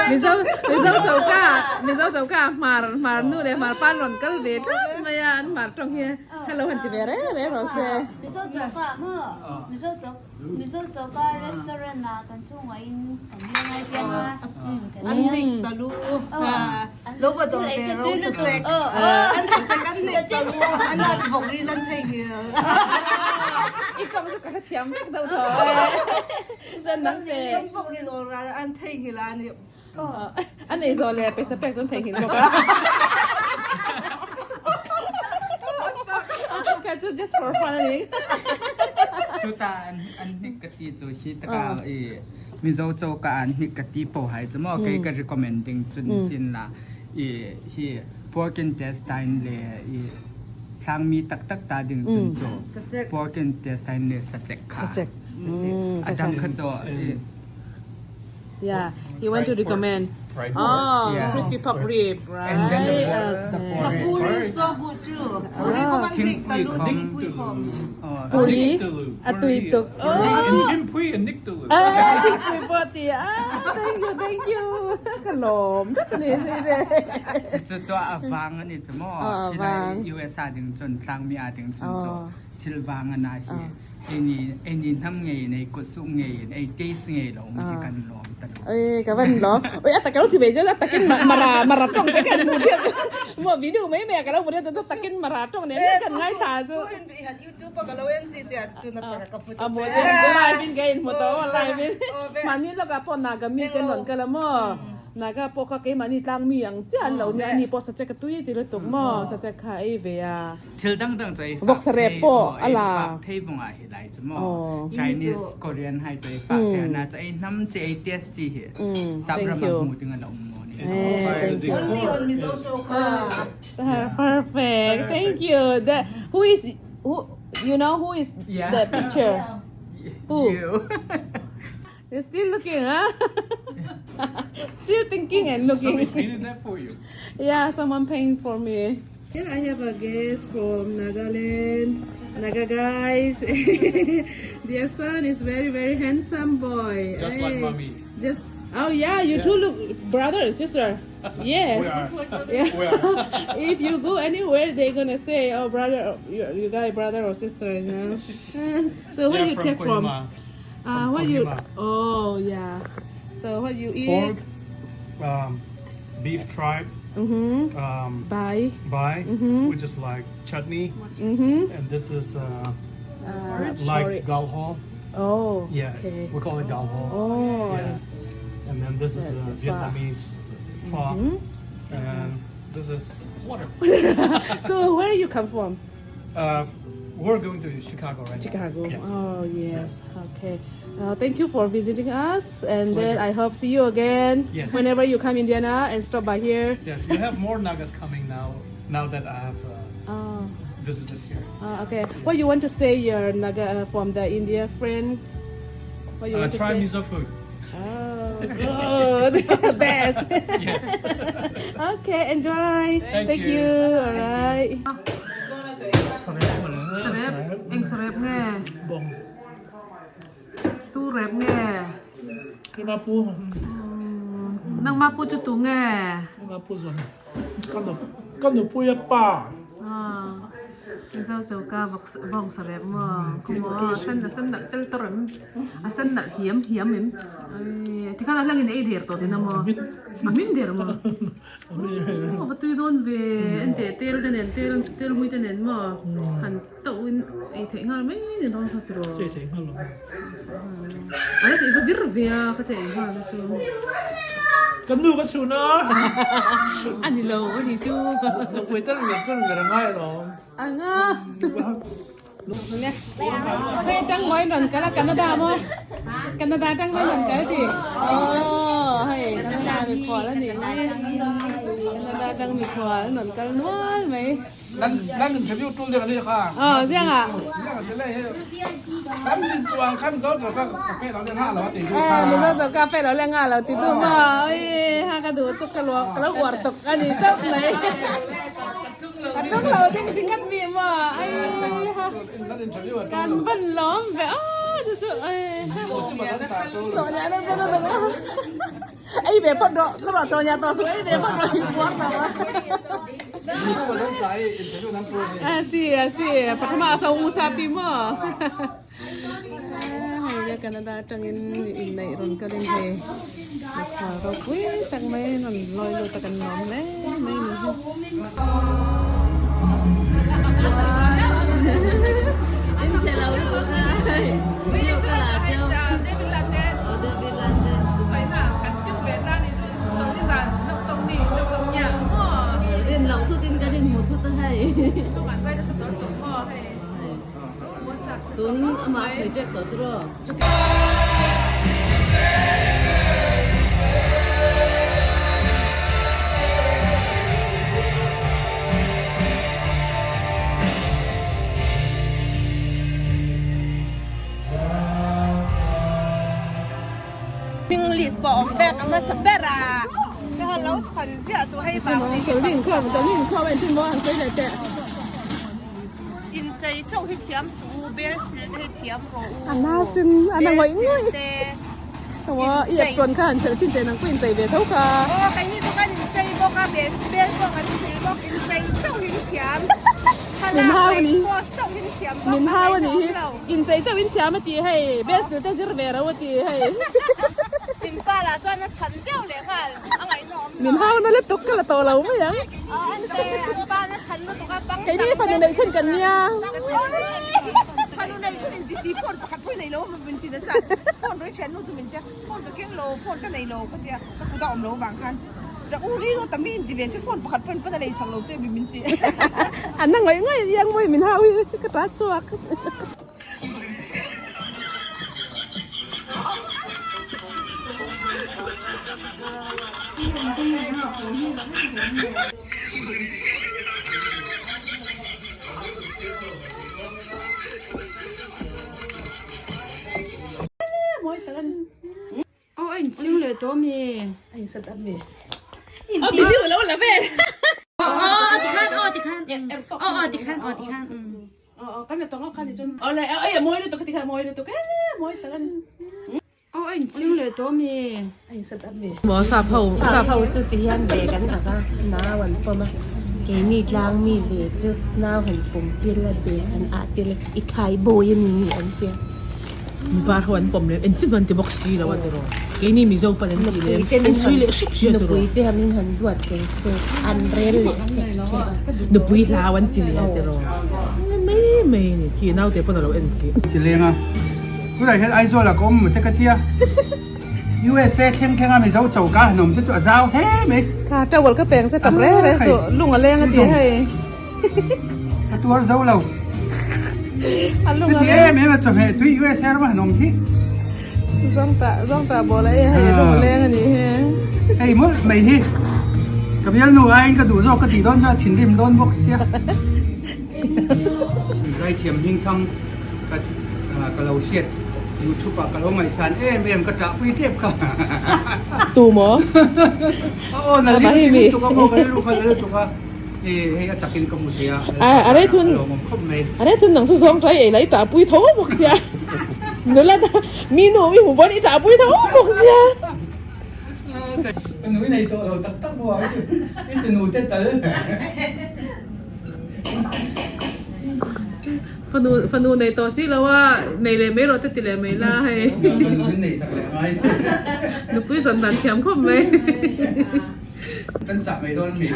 Mizo Mizo choka Mizo choka hmar hmar nu leh hmar pa rawn kal ve tlat mai a an hmar tawng hi hello han ti ve reng reng rawh se. Mizo choka maw Mizo choka Mizo choka restaurant ah kan chhungah in kan leng ai piang a. An nik ta lu lo va dawr ve ro sa chek an sa chek an nik ta lu an la vawk ril an thei nghil. I kam chu ka hrethiam vek deuh tho e. Chuan nang te. Kan vawk ril awr an thei nghil a ni. A nei zawh leh pesa pek chu an thei nghil bawk a. Ka chu just for fun a ni. Chuta an hnik ka ti chu hi taka i Mizo choka an hnik ka ti po hai chu maw kei ka recommend ding chu ni sin la i hi pork intestine le i thlangmi taktak ta ding cun cu pork intestine le sachek kha a dang kha cu Yeah, he went to recommend. Fried pork. Oh, Yeah. crispy pork rib, right? And then the The pork puri is so good too. Puri ko man dik ta lu ding pui khom. Puri, Niktalu. a tui tuk. Puri and Timpui and Niktalu. Ah, thingpui pawh ti. Ah, thank you, thank you. Ka lawm tak ni si re. Cu cu a vang ani cu maw Ah, khi lai vang. US ah ding cun tlangmi ah ding cun cu Oh. thil vang ana hi ei ei hnam ngei in ei kutsu ngei in ei taste ngei lo mi kan lawm ta lo. Oi, ka van lo. Oi, a tak lo chi ve jo takin mara mara tong te kan mu thiat. Mo video mai mai ka lo mu thiat chu takin mara tong ne kan ngai tha chu. YouTube pa ka lo en si che tu na ta ka put. A mo che live in gain mo to live in. Mani lo ka pon na ga mi te lon ka la mo. Naga pawh kha keimahni tlang mi ang chiah an lo nia, ani pawh sachek a tui ti lutuk maw, sachek kha a ei ve a. Thil dangdang cu ei fak Vawksa rep thei pawh maw, a ei la. fak thei vung ah hi lai cu maw. Chinese, Korean hai cu ei fak thei na cu ei hnam ci ei test ci hi sap Thank ram ah you. hmu ding an um maw ni. Thank you. Only on Mizo Choka. Perfect. Thank you. The, who is who you know who is Yeah. the picture? Who? You. You're still looking, huh? still thinking and looking. Somebody painted that for you. Yeah, someone paying for me. Here I have a guest from Nagaland, Naga guys. Their son is very, very handsome boy. Just like Hey. mommy. Just oh yeah, you two look brother, sister. Yes. We are. Yeah. We are. if you go anywhere, they're gonna say, "Oh, brother, you, you got a brother or sister," you know. so where Yeah, you from take from? Kohima. What you? Kohima. Oh yeah. So what you eat? Pork, beef tripe, Bai. bai, which is like chutney, and this is like galho. Oh. Yeah, Okay. we call it galho. Oh. Yeah. And then this is a Vietnamese pho, and this is water. So where you come from? We're going to Chicago right now. Chicago. Yeah. Oh yes. Okay. Thank you for visiting us, and then I hope see you again Yes. whenever you come Indiana and stop by here. Yes, you have more Nagas coming now. Now that I have Oh. visited here. Okay. What you want to say your Naga from the India friends? What you want to Try say? miso food. Oh, good. Best. Yes. Okay, enjoy. Thank you. you. All right. Eng sarep nge. Bong. Tu rep nge. Cái ma pu. Nang ma pu chu tu nge. Ma pu zon. Kan nu kan nu pu ya pa. Ah. Zo zo ka vok vong sarep mo. Kumo sen na sen na tel torem. A sen na hiam hiam em. Ai ti khala lang in ei der to tin mo. A min der mo. Oh, va tui dawn ve en te tel te nen tel tel mui te nen maw han to in ei theih nghal mai ni dawn kha tiraw. Ei theih nghal lo. A la tih va vir ve a ka theih nghal na chu. Kan nu ka chhun a. A ni lo a ni chu. Nupui tel nge chun ber a ngai alawm. Anga. Hei tang mawi rawn kal a Canada maw? Canada tang mawi rawn kal tih? Aww hei Canada mikhual a nih hi Canada tang mikhual an rawn kal nual mai. Nan nan interview tul deuh a ni kha. Aw ziang ah. Ziang a ti le hi. Kan zin tuang khan zo zo ka cafe lo le nga lo a ti du kha. Mizo zo cafe lo le nga lo ti du maw? Oi ha ka duh tuk ka luak ka lo uar tuk a ni chauh mai. A tlung lo ding ding at mi maw ai ha kan van lawm ve aw chu chu ai ha ai ve ve phawt rawh ka ruah chaw nia tawh suh ei ve phawt rawh i puar tawh a. A si a si pathuma a so u sa pi maw. Hei le Canada atangin inneih rawn kalin hei mipa ropui tak mai rawn lawi lut a kan lawm hle mai ni hi. Hming list pawh awm vek a hmasa ber a ka han lo chhan ziah chu hei vang hi inchei chauh hi thiam suh u bel sil te hi thiam rawh u A na sin a na ngawih ngawih te Aw i apron kha han phelh chin teh nang pawh inchei ve tho kha. Aw keini chu kan inchei bawk a bel bel pawh kan sil bawk inchei chauh hi thiam Min hau a ni Min hau a nih hi inchei chauh in thiam a ti hei bel sil te zir ve ro a ti hei. Min pa lah chuan a chhan viau leh nghal a ngaihnawm Min hau na lutuk ka la tawh lo mai ang. Keini fanu neih chhun kan nia. Fanu neih chhun in ti si phone pakhat pawh i nei lo a min ti nasa phone rei thian nu chu min tia phone ka keng lo phone ka nei lo ka tia ka kut a awm lo vang khan ka u ri zawk ta mi in ti ve si phone pakhat pawh in pan a nei sak lo che min ti. An na ngawih ngawih iang mawi min hau hi ka ta chhuak. Sap ho chu ti hian ve kan ak a, nau an pawm a, keini tlang mi ve chu nau han pawm tir a bag an ah tir a, i khai bawi a ni an tia. Mi var ho an pawm leh engtin an ti bawk si lo a tiraw, keini Mizo pawn an ti lem, an sawi leh hrip si a tiraw. Nupui te hamin han duat thei se an rel leh sek sek a. Nupui hlau an ti leh a tiraw, mai mai a ni, khi naute pawn a lo en khi. Ti leng a. Tunah hian Aizawl ah ka awm maw te ka tia. USA thleng thleng a Mizo choka han awm te chu a zau hle mai. Kha towel ka peng che tap reng reng suh lung a leng a ti hei. Ka tuar zo lo. A lung a leng. Chuti em em a chawhmeh tui USA ram a han awm hi. Zawngtah zawngtah bawla ei hei lung a leng a ni hi. Hei mawlh mai hi. Ka bialnu aiin ka duh zawk ka tih dawn chuan a thinrim dawn bawk sia. Zaithiam hmingthang ka ka lo hriat youtube ah ka lo ngaihsan em em ka ṭah pui tep kha. Tu maw? A aw na ling ling lutuk a maw ka rilru kha la lutuk a e hei a takin ka hmu thei a A rei thun a lawmawm khawp mai. A rei thun nang chu zawng ṭai ei la i ṭah pui tho bawk sia. Nula mi nu i hmu pawn i ṭah pui tho bawk sia. Ka nui nei tawh lo tak tak maw i tunu te tal. Fanu fanu nei tawh si lo a, nei leh mai rawh te ti leh mai la hei. Fanu min nei sak leh ngai. Nupui zawn dan thiam khawp mai. Kan chah mai dawn mi.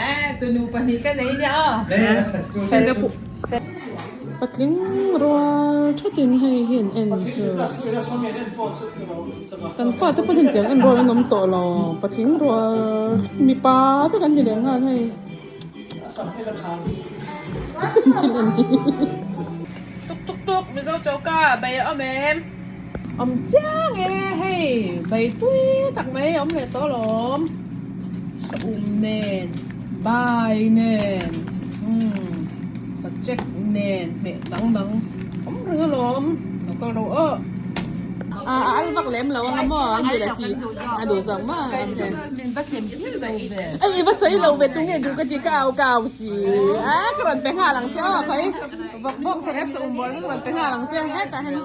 Eh tunu pahnih ka nei nia aw. Eh a that chu. Patling rual thatin hei hi an en chu. Kan fate pawh hian tiang en rual an awm tawh lo. Patling rual mipa vek an ni leh nghal hei. Thil en hi. Tuk tuk tuk Mizo choka bai a awm em? Awm chiang e hei bai tui tak mai a awm leh tawh alawm. Saum nen bai nen umm sachek nen hmeh dang dang awm reng alawm lo kal ro aw. A al vak lem lo anga maw an duh la chi a duh zawk maw ai i va sawi lo ve tunge duh ka ti ka au ka au si a ka rawn pe nghal ang che aw phei vawk bawk sa rep sa um bawr chu ka rawn pe nghal ang che hetah hian.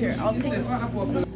Here, I'll take this.